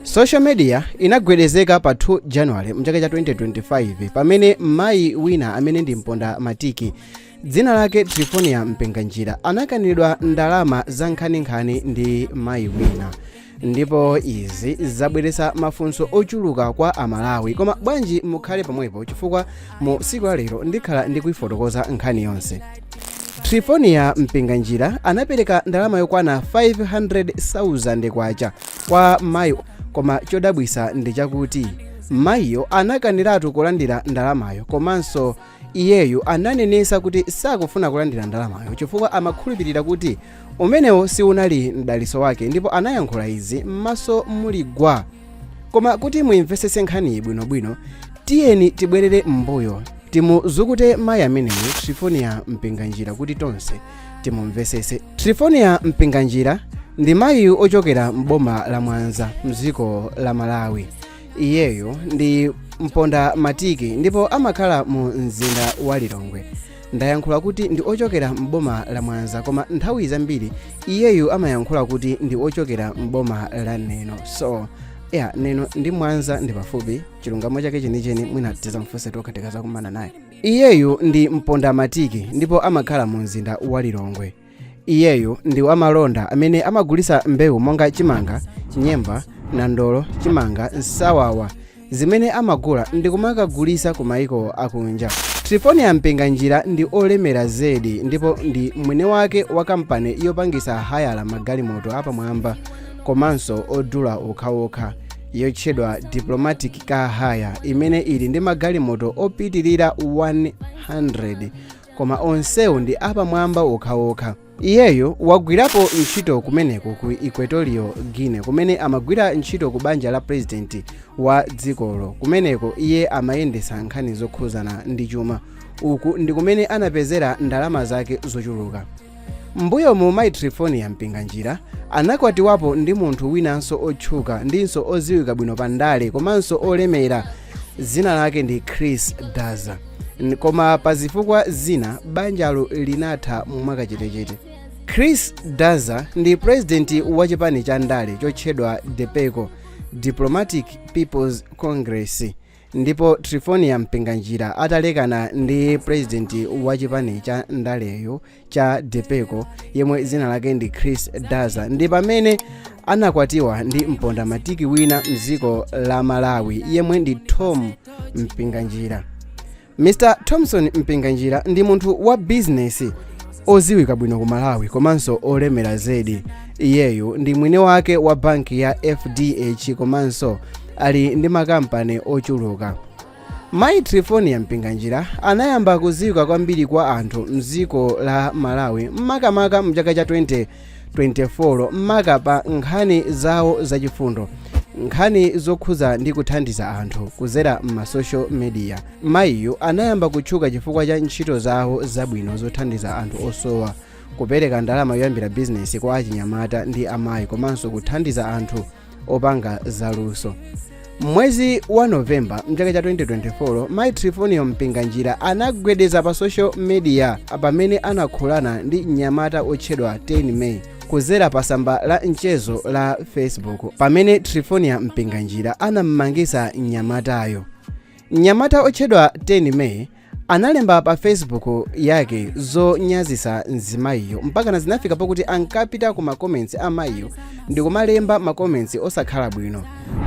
Social media inagwedezeka pa 2 January mchaka cha 2025 pamene mayi wina amene ndi mponda matiki, dzina lake Trifonia Mpinganjira, anakanidwa ndalama za nkhaninkhani ndi mayi wina, ndipo izi zabweretsa mafunso ochuluka kwa Amalawi. Koma bwanji mukhale pomwepo, chifukwa mu tsiku la lero ndikhala ndikuifotokoza nkhani yonse. Trifonia Mpinganjira anapereka ndalama yokwana 500,000 kwacha kwa mayi, koma chodabwisa ndi chakuti mayiyo anakaniratu kulandira ndalamayo. Komanso iyeyo ananenesa kuti sakufuna kulandira ndalamayo chifukwa amakhulupirira kuti umenewo siunali mdaliso wake, ndipo anayankhula izi m'maso muli gwa. Koma kuti muyimvesese nkhaniyi bwinobwino, tiyeni tibwerere m'mbuyo, timuzukute mayi ameneyo Trifonia Mpinganjira kuti tonse timumvesese. Trifonia Mpinganjira ndi mayi ochokera m'boma la Mwanza mdziko la Malawi. Iyeyo ndi mponda matiki ndipo amakhala mu mzinda wa Lilongwe. Ndayankhula kuti ndi ochokera m'boma la Mwanza, koma nthawi zambiri iyeyu amayankhula kuti ndi ochokera m'boma la Neno. So yeah, Neno ndi Mwanza ndi pafupi. Chilungamo chake chenicheni mwina tizamfunse tokha tikazakumana naye. Iyeyu ndi mponda matiki ndipo amakhala mu mzinda wa Lilongwe. Iyeyu ndi wamalonda amene amagulisa mbewu monga chimanga, nyemba, nandolo, chimanga, nsawawa, zimene amagula ndi kumakagulisa ku maiko akunja. Trifonia Mpinganjira ndi olemera zedi ndipo ndi mwini wake wa kampani yopangisa hayala magalimoto apamwamba komanso odula okhaokha yotchedwa Diplomatic Car Hire, imene ili ndi magalimoto opitirira 100, koma onsewo ndi apamwamba okhaokha. Iyeyo wagwirapo ntchito kumeneko ku Equatorial Guinea, kumene amagwira ntchito ku banja la president wa dzikolo. Kumeneko iye amayendesa nkhani zokhuzana ndi chuma. Uku ndi kumene anapezera ndalama zake zochuluka. Mbuyomu mayi Trifonia Mpinganjira anakwatiwapo ndi munthu winanso otchuka ndinso oziwika bwino pa ndale komanso olemera, dzina lake ndi Chris Daza. Koma pa zifukwa zina banjalo linatha mwakachetechete. Chris Daza ndi president wa chipani cha ndale chotchedwa DEPECO, Diplomatic People's Congress, ndipo Trifonia Mpinganjira atalekana ndi president wa chipani cha ndaleyo cha DEPECO, yemwe dzina lake ndi Chris Daza, ndi pamene anakwatiwa ndi mponda matiki wina mdziko la Malawi yemwe ndi Tom Mpinganjira. Mr Thomson Mpinganjira ndi munthu wa bizinesi oziwika bwino ku Malawi komanso olemera zedi. Iyeyu ndi mwini wake wa banki ya FDH komanso ali ndi makampani ochuluka. Mayi Trifonia Mpinganjira anayamba kuziwika kwambiri kwa anthu mdziko la Malawi makamaka mchaka cha 2024, maka pa nkhani zawo zachifundo, nkhani zokhuza ndi kuthandiza anthu kuzera m'ma social media. Mayiyu anayamba kutchuka chifukwa cha ntchito zawo zabwino zothandiza anthu osowa, kupereka ndalama yoyambira bizinesi kwa achinyamata ndi amayi, komanso kuthandiza anthu opanga zaluso. Mwezi wa Novemba mchaka cha 2024, mayi Trifonio Mpinganjira anagwedeza pa social media pamene anakhulana ndi mnyamata otchedwa 10 May kuzera pa tsamba la mchezo la Facebook, pamene Trifonia Mpinganjira anammangisa mnyamatayo. Mnyamata otchedwa 10 May analemba pa Facebook yake zonyazisa mzimayiyo, mpakana zinafika pakuti ankapita ku ma comments a mayiyo ndikumalemba ma comments osakhala bwino.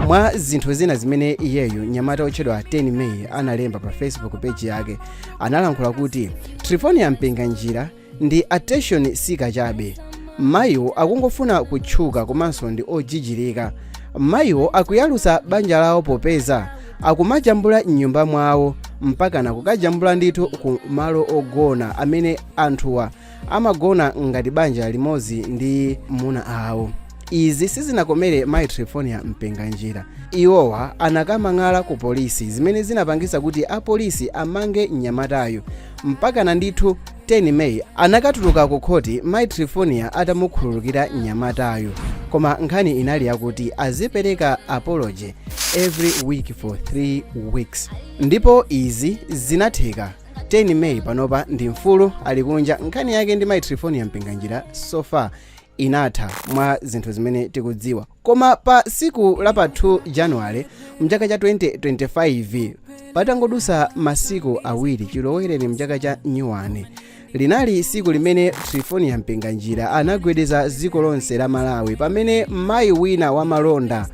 Mwa zinthu zina zimene iyeyu mnyamata otchedwa 10 May analemba pa Facebook page yake, analankhula kuti Trifonia Mpinganjira ndi attention seeker chabe, mayiwo akungofuna kutchuka komanso ndi ojijirika. Mayiwo akuyalusa banja lawo popeza akumajambula m'nyumba mwawo, mpakana kukajambula ndithu ku malo ogona amene anthuwa amagona ngati banja limodzi ndi muna awo. Izi sizinakomere mayi Trifonia Mpinganjira. Iwowa anakamang'ala ku polisi, zimene zinapangisa kuti apolisi amange mnyamatayo. Mpakana ndithu 10 May anakatuluka ku khoti mayi Trifonia atamukhululukira mnyamatayo, koma nkhani inali yakuti azipereka apology every week for 3 weeks, ndipo izi zinatheka. 10 May panopa ndi mfulu, ali kunja. Nkhani yake ndi mayi Trifonia Mpinganjira so far inatha mwa zinthu zimene tikudziwa. Koma Koma pa siku la pa 2 January mchaka cha 2025, patangodusa masiku 2 chilowereni mchaka cha nyuwani, linali siku limene Trifonia Mpinganjira anagwedeza dziko lonse la Malawi pamene mayi wina wa malonda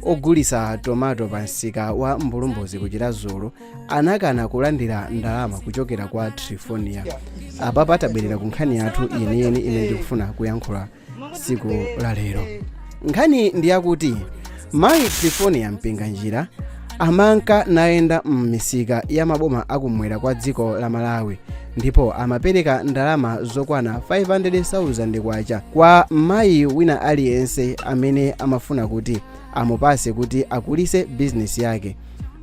ogulisa tomato pa msika wa Mbulumbuzi ku Chiradzulu anakana kulandira ndalama kuchokera kwa Trifonia. Apa patabwerera ku nkhani yathu yeniyeni imene ndikufuna kuyankhula siku la lero. Nkhani ndi yakuti mayi Trifonia Mpinganjira amanka nayenda m'misika ya maboma akumwera kwa dziko la Malawi ndipo amapereka ndalama zokwana 500,000 kwacha kwa mayi wina aliyense amene amafuna kuti amupase kuti akulise bizinesi yake.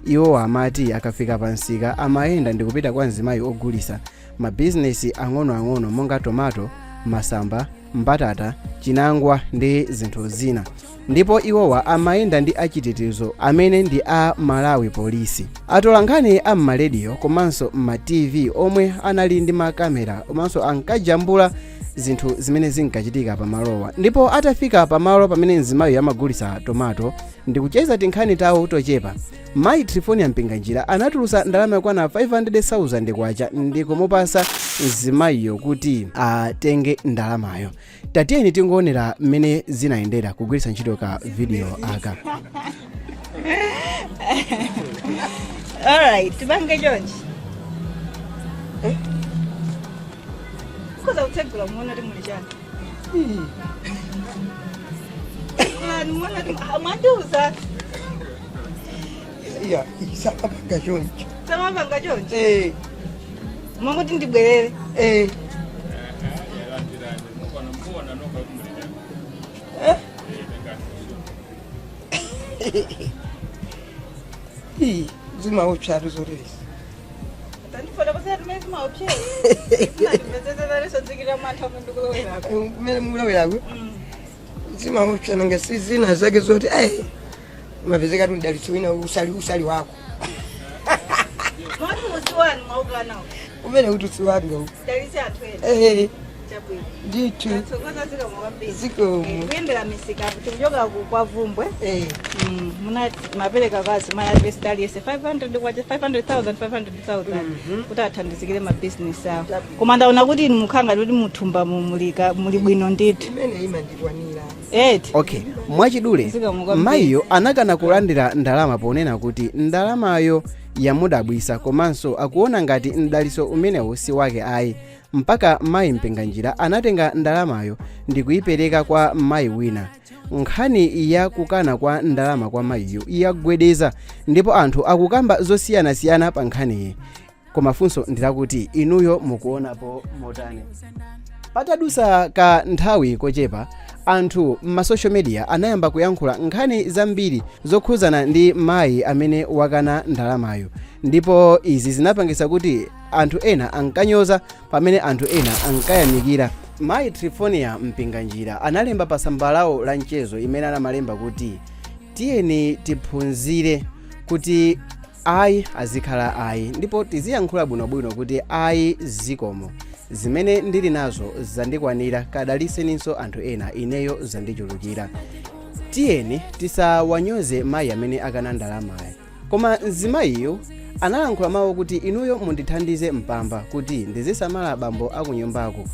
Iwo amati akafika pa msika amayenda ndikupita kwa mzimayi ogulisa mabizinesi ang'onoang'ono monga tomato, masamba, mbatata, chinangwa ndi zinthu zina, ndipo iwowa amayenda ndi achitetezo amene ndi a Malawi Polisi. Atolankhani a m'marediyo komanso m'ma TV omwe anali ndi makamera komanso ankajambula zinthu zimene zinkachitika pamalowa. Ndipo atafika pamalo pamene mzimayi amagulisa tomato ndikucheza tinkhani tawo tochepa, mayi Trifonia Mpinganjira anatulusa ndalama yokwana 500,000 kwacha ndikumupasa mzimayiyo kuti atenge ndalamayo. Tatiyeni tingoonera mmene zinayendera kugwiritsa ntchito ka video aka. Alright, tipange chonchi. Mukhoza kutsegula muone kuti muli chani. Tsegulani muone kuti mwandiuza. Iya, samapanga choncho. Samapanga chonchi. Eh, Mwakuti ndibwerere. Eh. Ii, zimaopsa zoterezi. Tandifotokozera timene zimaopsera. Zinandipezezera dzikira mantha omwe ndikulowera. Kumene mukuloweraku zimaopsa, nanga si zina zake zoti umapezeka tu mdalitso wina usali wako. Mwati usiwani mwaukanawo. Umene kuti usiwanga. Dalitse anthu ena. Eh, Chabwino. ndithu. Tathokoza, zikomo kwambiri. Zikomo. Kuyendera misika tikuchoka kwa Vumbwe. Eh, Muna mapereka kwa azimayi at aliyese 500 kwacha, 500,000 500,000 kuti athandizikire mabizinesi awo. Koma ndaona kuti inu mukhanga kuti muthumba mumulika muli bwino ndithu. Imene imandikwanira. Eti. Okay, mwachidule, Zikomo kwambiri. mayiyo anakana kulandira ndalama ponena kuti ndalamayo yamudabwisa komanso akuona ngati mdaliso umenewu si wake ayi, mpaka mayi Mpinganjira anatenga ndalamayo ndi kuyipereka kwa mayi wina. Nkhani ya kukana kwa ndalama kwa mayiyo yagwedeza ndipo anthu akukamba zosiyanasiyana pa nkhaniyi. Koma funso ndilakuti inuyo mukuonapo motani? Patadusa ka nthawi kochepa, anthu m'ma social media anayamba kuyankhula nkhani zambiri zokhuzana ndi mayi amene wakana ndalamayo, ndipo izi zinapangisa kuti anthu ena ankanyoza pamene anthu ena ankayamikira. Mayi Trifonia Mpinganjira analemba pa tsamba lawo la mchezo imene anamalemba kuti tiyeni tiphunzire kuti ayi azikhala ayi, ndipo tiziyankhula bwinobwino kuti ayi zikomo, zimene ndili nazo zandikwanira, kadaliseninso anthu ena, ineyo zandichulukira. Tiyeni tisawanyoze mayi amene akana ndalamayi. Koma mzimayiyo analankhula mawu kuti inuyo mundithandize mpamba kuti ndizisamala bambo akunyumbako.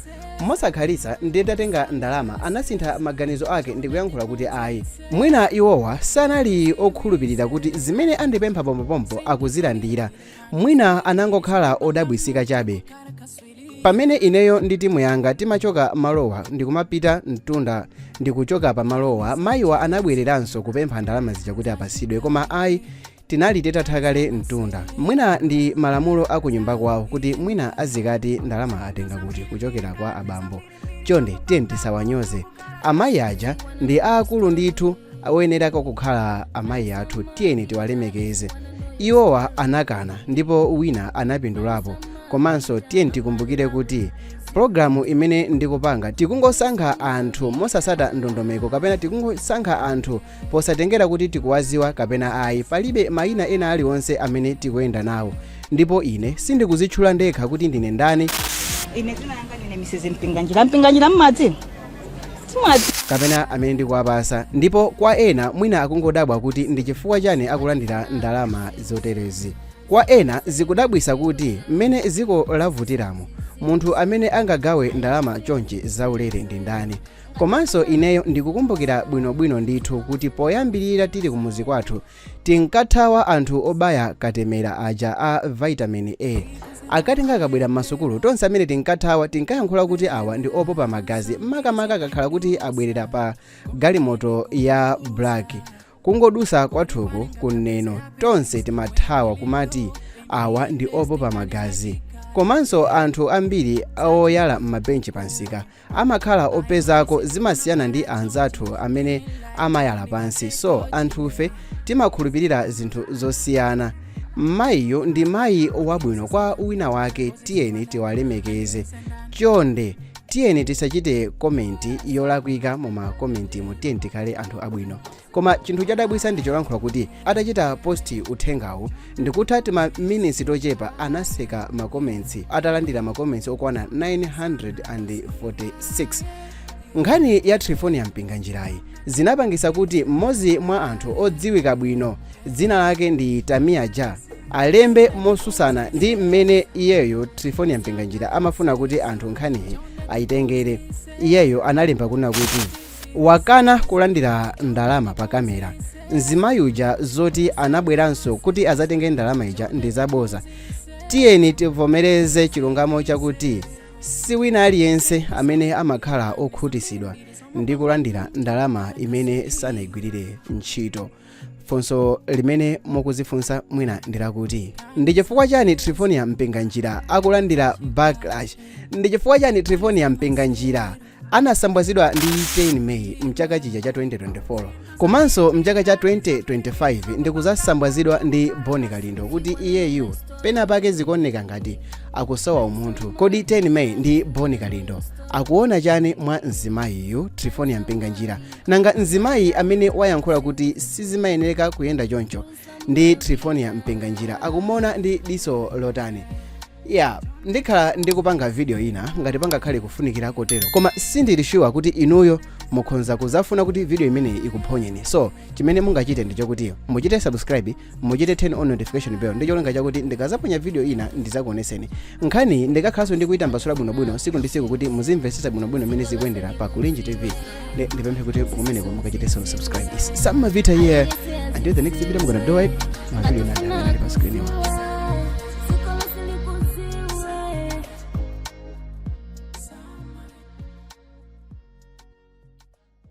Mosakhalitsa nditatenga ndalama anasintha maganizo ake ndikuyankhula kuti ayi, mwina iwowa sanali okhulupirira kuti zimene andipempha pompopompo akuzilandira, mwina anangokhala odabwisika chabe. Pamene ineyo ndi timu yanga timachoka malowa ndikumapita mtunda ndikuchoka pamalowa, mayiwa anabwereranso kupempha ndalama zija kuti apasidwe, koma ayi, tinali titatha kale mtunda. Mwina ndi malamulo akunyumba kwawo kuti mwina azikati ndalama atenga kuti kuchokera kwa abambo. Chonde tiyeni tisawanyoze amayi aja, ndi aakulu ndithu, oyenerako kukhala amayi athu, tiyeni tiwalemekeze. Iwowa anakana ndipo wina anapindulapo. Komanso tiyeni tikumbukire kuti pologalamu imene ndikupanga tikungosankha anthu mosasata ndondomeko kapena tikungosankha anthu posatengera kuti tikuwaziwa kapena ayi. Palibe mayina ena aliwonse amene tikuyenda nawo, ndipo ine sindikuzitchula ndekha kuti ndine ndani. Ine dzina yanga ndine Mrs Mpinganjira. Mpinganjira mmadzi. Simwati. Kapena amene ndikuwapasa. Ndipo kwa ena mwina akungodabwa kuti ndi chifukwa chani akulandira ndalama zoterezi. Kwa ena zikudabwisa kuti mmene dziko lavutiramo, munthu amene angagawe ndalama chonchi zaulere ndi ndani? Komanso ineyo ndikukumbukira bwinobwino ndithu kuti poyambirira tili kumuzi kwathu tinkathawa anthu obaya katemera aja a vitamin A. Akatenga akabwera m'masukulu, tonse amene tinkathawa, tinkayankhula kuti awa ndi opopa magazi, makamaka akakhala kuti abwerera pa galimoto ya black kungodusa kwathuku kuneno. Tonse timathawa kumati awa ndi opopa magazi. Komanso anthu ambiri oyala m'mabenchi pansika amakhala opezako, zimasiyana ndi anzathu amene amayala pansi. So anthufe timakhulupirira zinthu zosiyana. Mayiyo ndi mayi wabwino kwa wina wake, tiyeni tiwalemekeze. Chonde tiyeni tisachite comment yolakwika mu ma comment mu, tiyeni tikhale anthu abwino. Koma chinthu chadabwisa ndi cholankhula kuti atachita post uthengawu ndikutha tima minutes tochepa, anaseka ma comments atalandira ma comments okwana 946. Nkhani ya Trifonia Mpinganjirayi zinapangisa kuti mmodzi mwa anthu odziwika bwino, dzina lake ndi Tamia Ja, alembe mosusana ndi mmene iyeyo Trifonia Mpinganjira amafuna kuti anthu nkhaniyi ayitengere. Iyeyo analemba kuna kuti wakana kulandira ndalama pa kamera mzimayi uja, zoti anabweranso kuti azatenge ndalama ija ndi zaboza. Tiyeni tivomereze chilungamo chakuti si wina aliyense amene amakhala okhutisidwa ndi kulandira ndalama imene sanayigwirire ntchito. Funso limene mukuzifunsa mwina ndilakuti ndi chifukwa chani Trifonia Mpinganjira akulandira backlash? Ndi chifukwa chani Trifonia Mpinganjira anasambwazidwa ndi 10 May mchaka chija cha 2024, komanso mchaka cha 2025 ndikuzasambwazidwa ndi Boni Kalindo kuti iyeyu pena pake zikuoneka ngati akusowa umunthu? Kodi 10 May ndi Boni Kalindo akuona chani mwa mzimayiyu Trifonia Mpinganjira? Nanga mzimayi amene wayankhula kuti sizimayenera kuyenda choncho ndi Trifonia Mpinganjira akumona ndi diso lotani? Ya, ndikhala ndikupanga video ina ngati pangakhale kufunikira kotero, koma sindili sure kuti inuyo mukhonza kuzafuna kuti video imeneyi ikuphonyeni. So chimene mungachite ndichokuti muchite subscribe, muchite turn on notification bell, ndi cholinga chakuti ndikazaponya video ina ndizakuoneseni nkhani. Ndikakhalanso ndikuyitambasula bwinobwino siku ndi siku kuti muzimvesesa bwinobwino mmene zikuyendera pa Kulinji TV. Ndipemphe kuti kumeneko mukachitenso subscribe. It's Sam Mavita here. Until the next video, I'm gonna do it. Ma video ina ali pa screen.